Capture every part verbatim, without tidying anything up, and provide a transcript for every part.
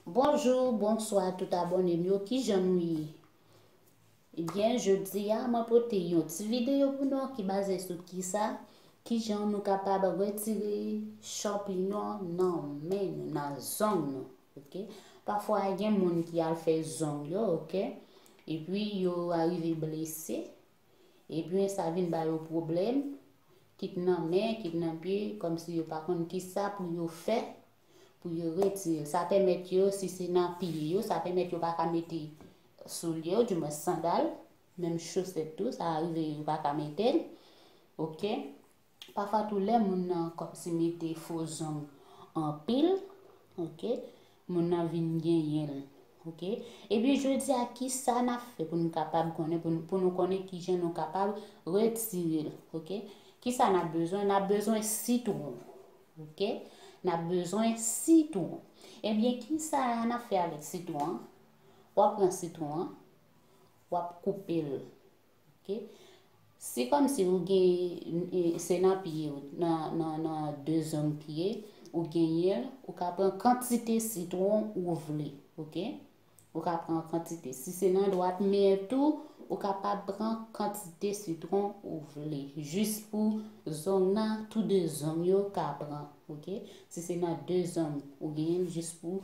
Bonjou, bonswa tout abòne m yo, kijan nou ye? Ebyen, jodi a, mwen pote yon ti videyo pou nou ki baze sou kisa, kijan nou kapab retire chanpinyon nan men nou, nan zong nou, oke? Pafwa, gen moun ki al fè zong yo, oke? Epi, yo arive blese, epi sa vin ba yo pwoblèm, kit nan men, kit nan pye, kòmsi yo pa konn kisa pou yo fè, pou yo retire l. Sa pèmèt yo, si se nan pye yo, sa pèmèt yo pa ka mete soulye yo, dimwen sandal, menm chosèt tou, sa rive yo pa ka mete l. Oke? Pafwa tou lè moun nan kòmsi mete fo zong anpil, oke? Moun nan vin genyen l, oke? Ebyen, jodi a, kisa n ap fè pou n kapab konnen, pou n, pou nou konnen kijan nou kapab retire l, oke? Kisa n ap bezwen? N ap bezwen sitwon, oke? N ap bezwen sitwon. Ebyen, kisa n ap fè avèk sitwon an? W ap pran sitwon an, w ap koupe l, oke? Si kòmsi ou gen, e, se nan pye w, nan, nan, nan de zong pye, ou genyen l, ou ka pran kantite sitwon ou vle, oke? Ou ka pran kantite. Si se nan dwat men tou, ou kapab pran kantite sitwon ou vle. Jis pou zong nan, tou de zong yo ka pran, oke? Si se nan de zong ou genyen l, jis pou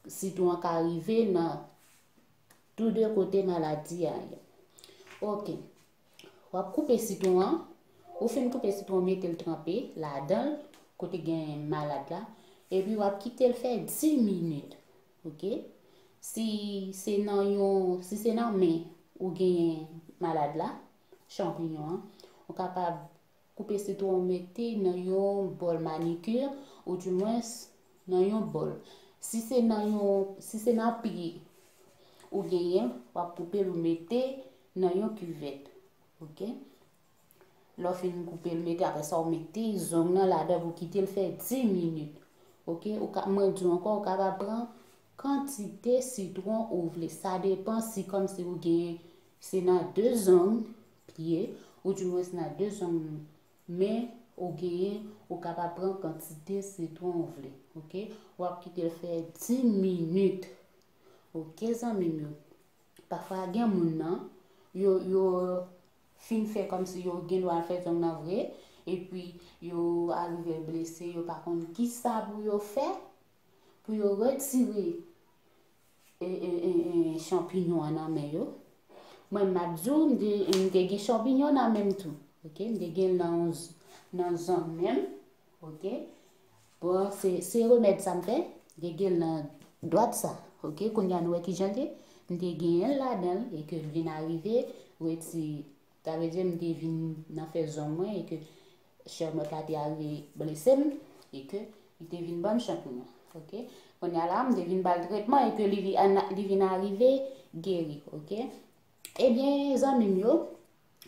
sitwon an ka rive nan tou de kote maladi a ye. Oke. W ap koupe sitwon an. Ou fin koupe sitwon, mete l tranpe ladan l, kote gen malad la. Epi w ap kite l fè dis minit. Oke? Si se nan yon, si se nan men ou genyen malad la, chanpinyon an, ou kapab koupe sitwon ou mete nan yon bòl manikir, oudimwens nan yon bòl. Si se nan yon, si se nan pye ou genyen, w ap koupe l ou mete nan yon kivèt. Oke? Lè w fin koupe l, mete, apre sa, w mete zong nan ladan pou kite l fè dis minit. Oke? Ou ka, mwen di w ankò, ou kapab pran kantite sitwon ou vle. Sa depann si kòmsi ou genyen, se nan de zong pye, oudimwens nan de zong men ou genyen, ou kapab pran kantite sitwon ou vle. Oke? W ap kite l fè dis minit. Oke, zanmi m yo? Pafwa gen moun nan, yo, yo fin fè kòmsi yo gen dwa fè zong nan vre, epi yo arive blese, yo pa konn kisa pou yo fè, pou yo retire, e, e, e, e, chanpinyon an nan men yo. Mwen, m ap di w, m te, m te gen chanpinyon nan men m tou. Oke? M te gen l nan, nan zong men m. Oke? Bon, se, se remèd sa m fè. M te gen l nan dwat sa. Oke? Kounye a, nou wè kijan l te. M te genyen l ladan l e ke l vin arive reti-, sa vle di, m te vin nan fè zong mwen e ke chèmòt la te arive blese m e ke li te vin ban m chanpinyon. Oke? Kounye a la, m te vin ba l tretman e ke li vi-, an-, li vin arive geri. Oke? Ebyen, zanmi m yo,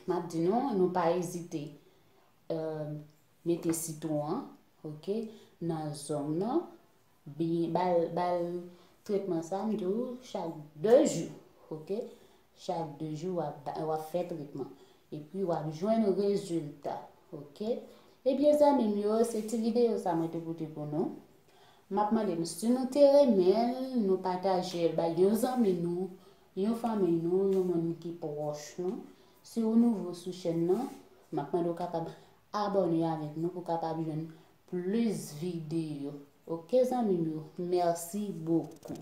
m ap di nou, nou pa ezite, eh, mete sitwon an, oke, nan zong nan, byen, ba l, ba l tretman sa, m di w, chak de jou, oke? Chak de jou, w ap ba, w ap fè tretman. Epi, w ap jwenn rezilta, oke? Ebyen, zanmi m yo, se ti videyo sa mwen te pote pou nou. M ap mande nou, si nou te renmen l, nou pataje l bay yon zanmi nou, yon fanmi nou, yon moun ki pwòch nou. Si w nouvo sou chèn nan, m ap mande w kapab abòne avèk nou pou w kapab jwenn plis videyo. Oke, zanmi m yo, mèsi bokou.